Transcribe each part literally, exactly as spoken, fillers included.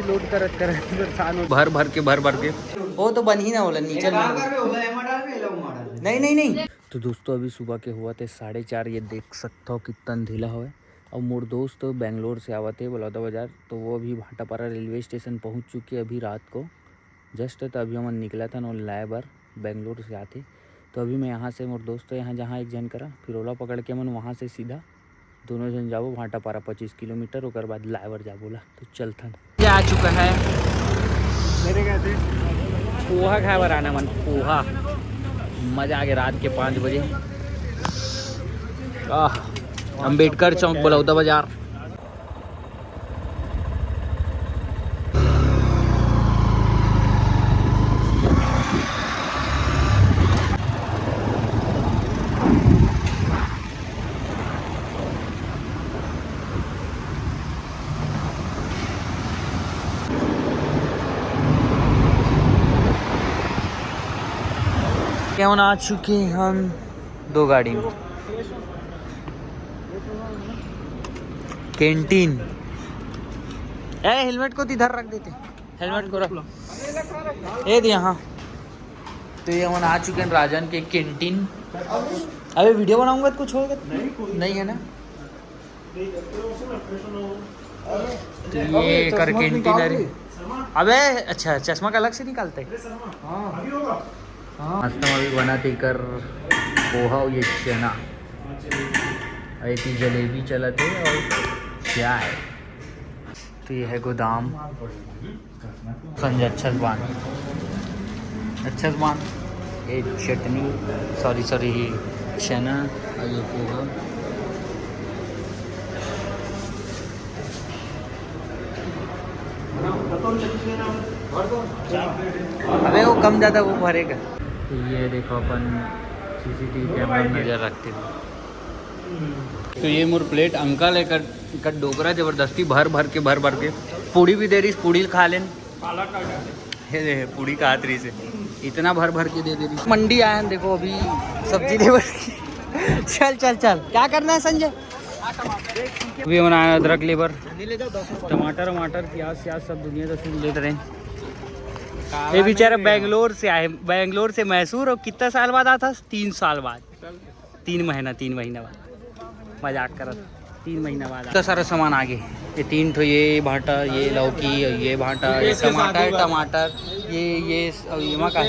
Load करत करत परेशान हो, भर भर के, भर भर के। वो तो बन ही ना होला, नीचे में। नहीं, नहीं, नहीं। तो दोस्तों, अभी सुबह के हुआ थे साढ़े चार। ये देख सकता हो कितना अंधेला हवे। और मोर दोस्त बेंगलोर से आवत है बलौदा बाजार, तो वो अभी भाटापारा रेलवे स्टेशन पहुंच चुके हैं अभी रात को जस्ट। तो अभी हमन निकला था ना लाए बर बेंगलोर से आते। तो अभी मैं यहाँ से मोर दोस्त यहाँ जहाँ एक जन करा, फिर ओला पकड़ के हमन वहाँ से सीधा दोनों जन जाबो भाटापारा पच्चीस किलोमीटर, ओकर बाद लाए बर जाबो ला। तो चलथन। ये आ चुका है। मेरे कहते पोहा खाए बर आना मन, पोहा। मजा आ गया रात के पाँच बजे। आह, अंबेडकर चौक, बलौदा बाजार। क्या होना आ चुके हैं हम दो गाड़ी में। कैंटीन। ए, हेलमेट को तो इधर रख देते, हेलमेट को रख। ये दिया, हाँ। तो ये हम आ चुके हैं राजन के कैंटीन। अबे वीडियो बनाऊंगा तो कुछ होगा? नहीं, है ना? तो ये कर कैंटीन है रे। अबे अच्छा, चश्मा का अलग से निकालते हैं। हाँ। नाश्ता में अभी बना थे कर पोहा, ये चना, और ये जलेबी चलत है और चाय। तो ये है गोदाम। संजय, अच्छा से बांध, अच्छा से बांध। ये चटनी, सॉरी सॉरी, ये चना और ये पोहा। अबे वो कम ज़्यादा वो भरेगा। तो ये देखो अपन सीसीटीवी कैमरा में नज़र रखते हुए। तो ये मोर प्लेट अंकल एकर, एकर डोकरा जबरदस्ती भर भर के, भर भर के पूड़ी भी दे रही, पूड़ी खा लेन। हे रे, पूड़ी का हाथ रही से इतना भर भर के दे दे रही। मंडी आया है, देखो अभी सब्जी लेबर। चल चल चल, क्या करना है संजय? अभी बनाया अदरक लेबर, टमाटर वमाटर, प्याज श्याज सब दुनिया का सुन लेते रहे। ये बेचारा बेंगलोर से आए, बेंगलोर से मैसूर, और कितना साल बाद आता? तीन साल बाद। तीन महीना, तीन महीना बाद। मजाक करत, तीन महीना बाद। इतना सारा सामान आ गे। ये तीन ठो, ये भाटा, ये लौकी, ये भाटा, ये टमाटर, टमाटर, ये, ये, और ये मा का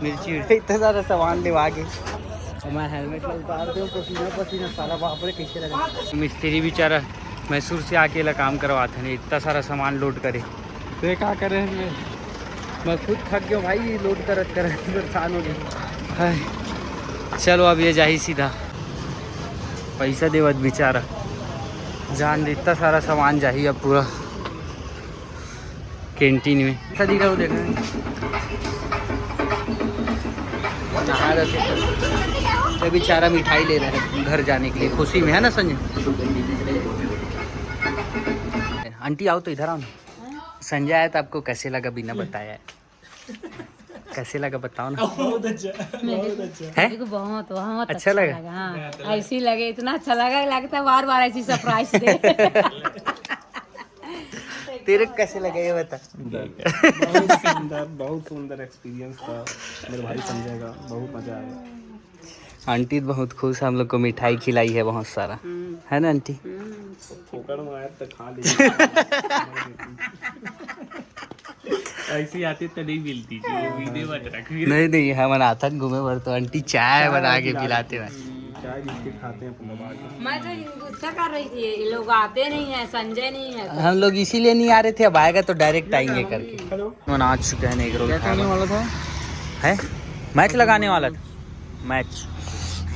मिर्ची, इतना सारा सामान लेवा गे। और मैं हेलमेट ला उतार दे, पसीना पसीना साला, बाप रे, कैसे लगा। मिस्त्री बेचारा मैसूर से आके ला काम करवात है, इतना सारा सामान लोड करे। तो ये का करे हैं? मैं खुद थक गया भाई, लोड करत करत परेशान हो गया। हाय, चलो अब ये जाही सीधा पैसा देवत बेचारा, जान दे, इतना सारा सामान जाही अब पूरा कैंटीन में। ऐसा दिख रहा हो, देखो, नहा रहे थे। ये बेचारा मिठाई ले रहा है घर जाने के लिए, खुशी में, है ना संजय? आंटी आओ तो इधर आओ ना। संजय आया तो आपको कैसे लगा बिना बताया? कैसे लगा बताओ ना। बहुत अच्छा, मेरे बहुत को, अच्छा। है? मेरे को बहुत, बहुत अच्छा अच्छा लगा? लगा, हाँ। ऐसे ही लगे, इतना अच्छा लगा, लगता है बार बार ऐसी सरप्राइज दे। तेरे को कैसे लगा ये बता। बहुत सुंदर, बहुत सुंदर एक्सपीरियंस था मेरे भाई संजय का, बहुत मजा आया। आंटी तो बहुत खुश है, हम लोग को मिठाई खिलाई है बहुत सारा, हम्म। है ना आंटी? हम्म। फोकट में आया तो खा ली। ऐसी आती तो नहीं मिलती जी, उम्मीदें मत रख। नहीं नहीं, हम अनाथन घूमे बर तो आंटी चाय बना के पिलाते हैं। चाय बिस्किट खाते हैं अपन दबा के। मैं तो गुस्सा कर रही थी, ये लोग आते नहीं है, संजय नहीं है तो। हम लोग इसीलिए नहीं आ रहे थे, अब आएगा तो डायरेक्ट आएंगे करके। हेलो। मन आ चुका है एग रोल क्या खाने वाला था? है, मैच लगाने वाला था, मैच।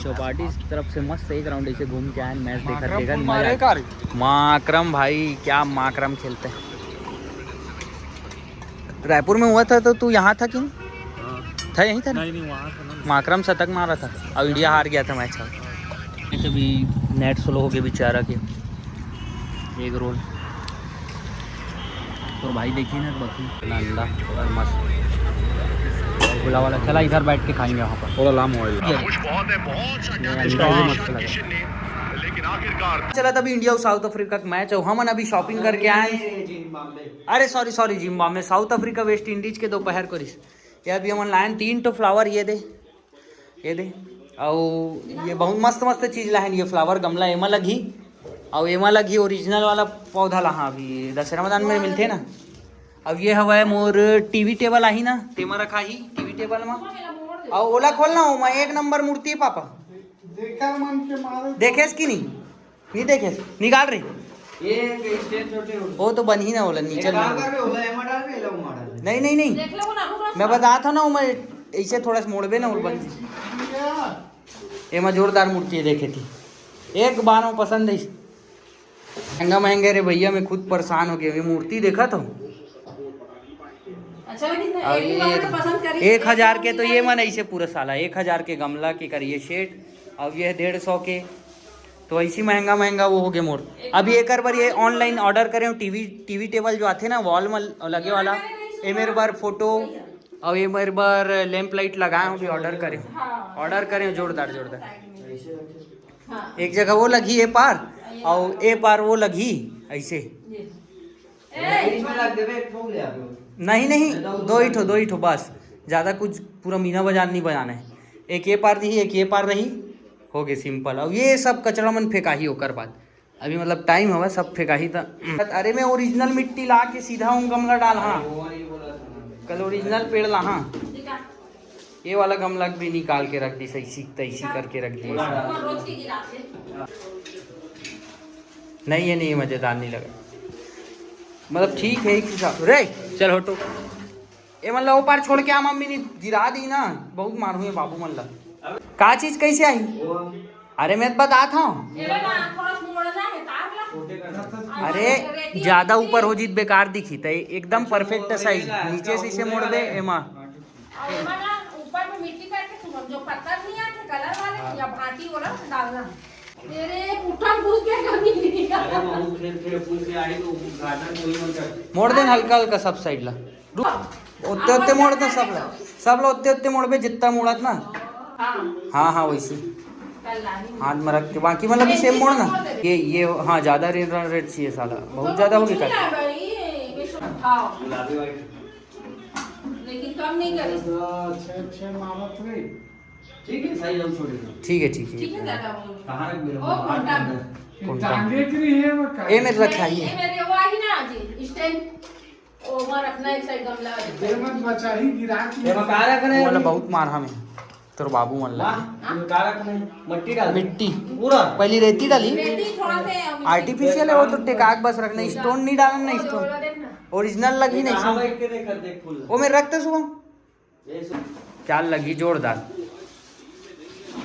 चौपाटी तरफ से मस्त एक राउंड ऐसे घूम के आए, मैच देखा, देखा, मजा आ गया। माकरम भाई, क्या माकरम खेलते हैं। रायपुर में हुआ था तो तू यहाँ था कि नहीं? हाँ। था, यहीं था ना? नहीं, नहीं, वहाँ था ना। माकरम शतक मारा था और इंडिया हार गया था मैच। अभी नेट स्लो हो गया बेचारा के। एग रोल और भाई देखिए ना, बाकी अंडा और मस्त गुला वाला। चला इधर बैठ के खाएंगे वहाँ पर। थोड़ा लाम ऑयल। ये अंडा भी मस्त लगा। चला, तभी इंडिया अउ साउथ अफ्रीका के मैच, अउ हमन अभी शॉपिंग करके आए हैं। अरे sorry sorry, Zimbabwe, South Africa West Indies के दोपहर को रिस। ये अभी हमन लाए हैं तीन ठो फ्लावर, ये दे, ये दे, अउ ये बहुत मस्त मस्त चीज लाए हैं। ये फ्लावर गमला एमा लगही, अउ एमा लगही ओरिजिनल वाला पौधा लाहा, अभी दशहरा मैदान में मिलथे ना। अब ये हवय मोर टीवी टेबल आही ना, तेमा रखाही टीवी टेबल मा। अउ ओला खोलना हो, मैं एक नंबर मूर्ति है पापा। देखा मन के मारे। देखेस कि नहीं? नहीं देखेस, निकाल रे। ये स्टैंड छोटे हो। वो तो बन ही ना होला, नीचे एक काम ना। कर बे, ओला एमा डाल बे, एला उमा डाल बे। नहीं नहीं नहीं, देख ले वो ना, वो मैं बता था ना, वो मैं ऐसे थोड़ा सा मोड़बे ना, वो बन। एमा जोरदार मूर्ति है, देखे थी एक बार में पसंद है। महंगा महंगा रे भैया, मैं खुद परेशान हो गया। ये मूर्ति देखा तो। अच्छा लगी ना, अउ एक ही ये बार में पसंद करी। एक हजार के तो ये मन ऐसे पूरा साला, एक हजार के गमला के करिए सेट, अउ ये डेढ़ सौ के, तो ऐसी महंगा महंगा वो हो गए मोर। अभी एकर बर ये ऑनलाइन ऑर्डर करे हूँ, टीवी, टीवी टेबल जो आथे ना वॉल में लगे वाला, ए मेरे बार फोटो, अउ ये मेरे बार लैंप लाइट लगाए हूँ, अभी ऑर्डर करे हूँ, हाँ। ऑर्डर करे हूँ, जोरदार जोरदार। हाँ। एक जगह वो लगी ए पार, अउ ए पार वो लगी ऐसे। ये। ए, इसमें लग देबे, एक ठो ले आबे। नहीं नहीं, नहीं तो दो ही ठो, दो ही ठो बस, ज्यादा कुछ पूरा मीना बाजार नहीं बनाना है। एक ये पार रही, एक ये पार रही, हो गए सिंपल। अब ये सब कचरा मन फेंकाही ओकर बाद, अभी मतलब टाइम हवा सब फेंकाही त। अरे मैं ओरिजिनल मिट्टी ला के सीधा उन गमला डाल, हाँ। वो नहीं बोला था ना। कल ओरिजिनल पेड़ ला, हाँ। ये वाला गमला भी निकाल के रख दी, सही सीख तैसी करके रख दी। ऊपर रोज के गिराते। नहीं, ये नहीं, मजेदार नहीं लगा। मतलब ठीक है, एक हिसाब रे। चल हटो। ए मतलब वो पार छोड़ के आ, मम्मी नहीं गिरा दी ना, बहुत मार हुए बाबू मन ला। का चीज कैसे आई? अरे मैं तो बता था। ये ना, थोड़ा सा मोड़ना है तार ला। अरे ज्यादा ऊपर हो जीत बेकार दिखी, तो एकदम परफेक्ट साइज, नीचे से इसे मोड़ दे एमा। और एमा ना ऊपर में मिट्टी करके, तुम जो पत्थर नहीं आते कलर वाले, हाँ। या भाटी वाला डालना। मेरे पुट्ठा घुस के कभी नहीं। अरे वो फिर फिर पूछ के आई तो गार्डन कोई मन कर। मोड़ देन हल्का हल्का सब साइड ला। रुक, ओत्ते ओत्ते मोड़ दे सब ला, सब ला ओत्ते ओत्ते मोड़बे जितना मोड़त ना। हाँ। हाँ हाँ वैसे। कल लानी। हाथ में रख के बाकी मतलब इसे मोड़ ना। ये ये हाँ ज्यादा रेड रेड चाहिए साला, बहुत ज्यादा हो गया। हाँ। गुलाबी वाइट। लेकिन कम नहीं करे। अच्छे अच्छे मारत हुए। ठीक है, साइज हम छोड़ देंगे। ठीक है ठीक है। ठीक है, ज्यादा बोल। कहाँ रख मेरे ओ, को? कौन सा? कौन सा? टांगे के लिए है वो का? ए मेरे रखा ही ये है। मेरे वो आई ना जी, स्टैंड। ओ, वहाँ रखना एक साइड गमला। ये मत बचा ही, गिरा के ये मत कहाँ रख रहे हैं वाला अभी? बहुत मार हमें। तोर बाबू मन ला। वाह, ये कहाँ रख रहे हैं? मट्टी डाल। मिट्टी। पूरा? पहली रेती डाली। रेती थोड़ा सा है, अभी आर्टिफिशियल है वो तो, टेकाक बस रखना, स्टोन नहीं डालना, ना वो स्टोन। वाला देखना। ओरिजिनल लगी नहीं कहाँ इसमें। बैठ के देख, देख फूल। वो मैं रखते सुबह। ये सु- क्या लगी जोरदार।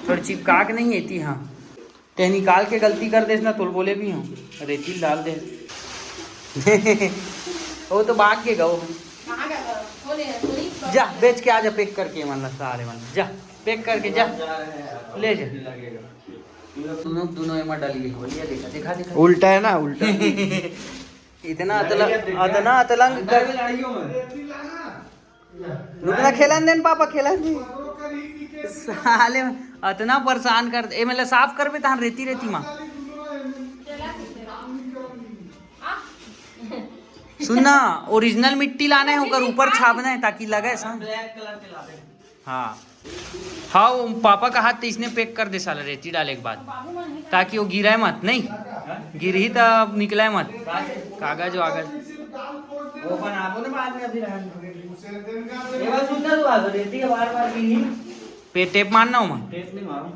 थोड़ी चिपका के नहीं एती, हाँ। ते निकाल के गलती कर देस ना, तोल बोले भी हूँ, रेती डाल दे। वो तो भाग के गो। कहाँ गया था? वो ले, वो ले। जा, बेच के आ जा, पैक करके, मतलब, सारे, मतलब, जा, पैक करके जा, ले जा। दोनों, दोनों एमा डालिए, भैया, देखा, देखा, देखा। उल्टा है ना, उल्टा। इतना अतल-, इतना अतलंग कर। लड़ाइयों में। रुकना, खेलन देन पापा, खेलन दे। साले अतना परेशान कर ए, मतलब साफ करबे तहां रेती रेती मा। सुन ना, ओरिजिनल मिट्टी लाना है, ओकर ऊपर छापना है ताकि लगे सा। ब्लैक कलर के लाते हैं। हाँ। हाँ, वो पापा का हाथ तो इसने पैक कर दे साला, रेती डाले के बाद, ताकि वो गिरे मत, नहीं गिरही तो अब निकले मत। कागज वागज। वो बनाबो ना बाद में, अभी रहन दो। ये बात सुनना तो बात, रेती है बार बार की। पे टेप मारना हो मैं? टेप नहीं मारो।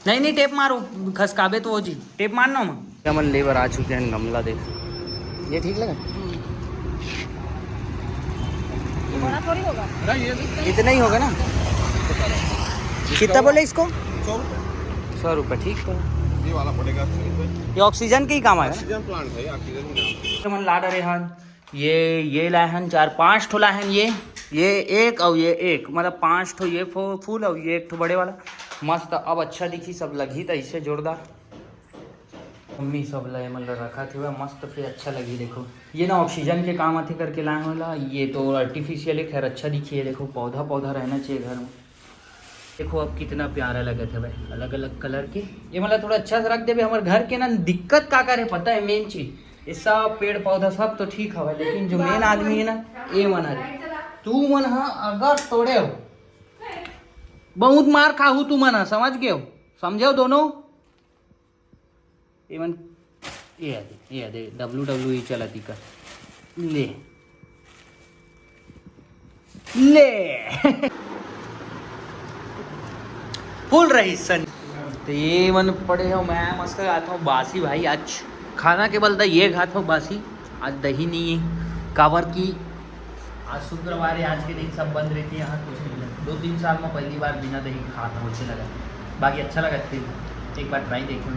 नहीं नहीं, टेप मारो, खसकाबे तो हो जी। टेप मारना हो मैं? हमन लेबर आ चुके हैं, गमला देख, ये ठीक लगा? बड़ा थोड़ी होगा। इतना ही होगा ना। कितना बोले इसको? सौ रुपये। सौ रुपये, ठीक तो। ये वाला पड़ेगा अस्सी रुपये। ये ऑक्सीजन के ही काम आएगा ना? ऑक्सीजन प्लांट है, ऑक्सीजन के नाम से। हमन ला डरे हन, ये, ये लाए हन चार पाँच ठो लाए हन, ये, ये एक और ये एक, मतलब पाँच ठो ये फो-, फूल और ये एक ठो बड़े वाला। मस्त, अब अच्छा दिखी, सब लगही त ऐसे जोरदार। मम्मी सब ला, मतलब, रखा थे मस्त, फिर अच्छा लगी। देखो, ये ना ऑक्सीजन के काम आथे करके लाए होला, ये तो आर्टिफिशियल है, खैर अच्छा दिखी है। देखो, पौधा, पौधा रहना चाहिए घर में। देखो अब कितना प्यारा लगत हे भाई, अलग अलग कलर के। ये मतलब थोड़ा अच्छा से रख देबे। हमर घर के ना दिक्कत का करे पता है, मेन चीज ये सब पेड़ पौधा सब तो ठीक हवे, लेकिन जो मेन आदमी है ना, ये मन हरे। तू मन हा अगर तोड़े हो, बहुत मार खाहू तू मन हा, समझ गए हो? समझे हो दोनों? ये मन, ये आ दे, ये आ दे, डब्ल्यू डब्ल्यू ई चला दी का। ले, ले। फुल रही सन। तो ये मन पड़े हो, मैं मस्त खात हूँ बासी भाई। आज खाना के बलदा ये खात हूँ बासी, आज दही नहीं है, काबर कि आज शुक्रवार है, आज के दिन सब बंद रहती है यहाँ, कुछ नहीं मिलता। दो तीन साल में पहली बार बिना दही खाता, वैसे लगा, बाकी अच्छा लगा। फिर एक बार ट्राई देखो।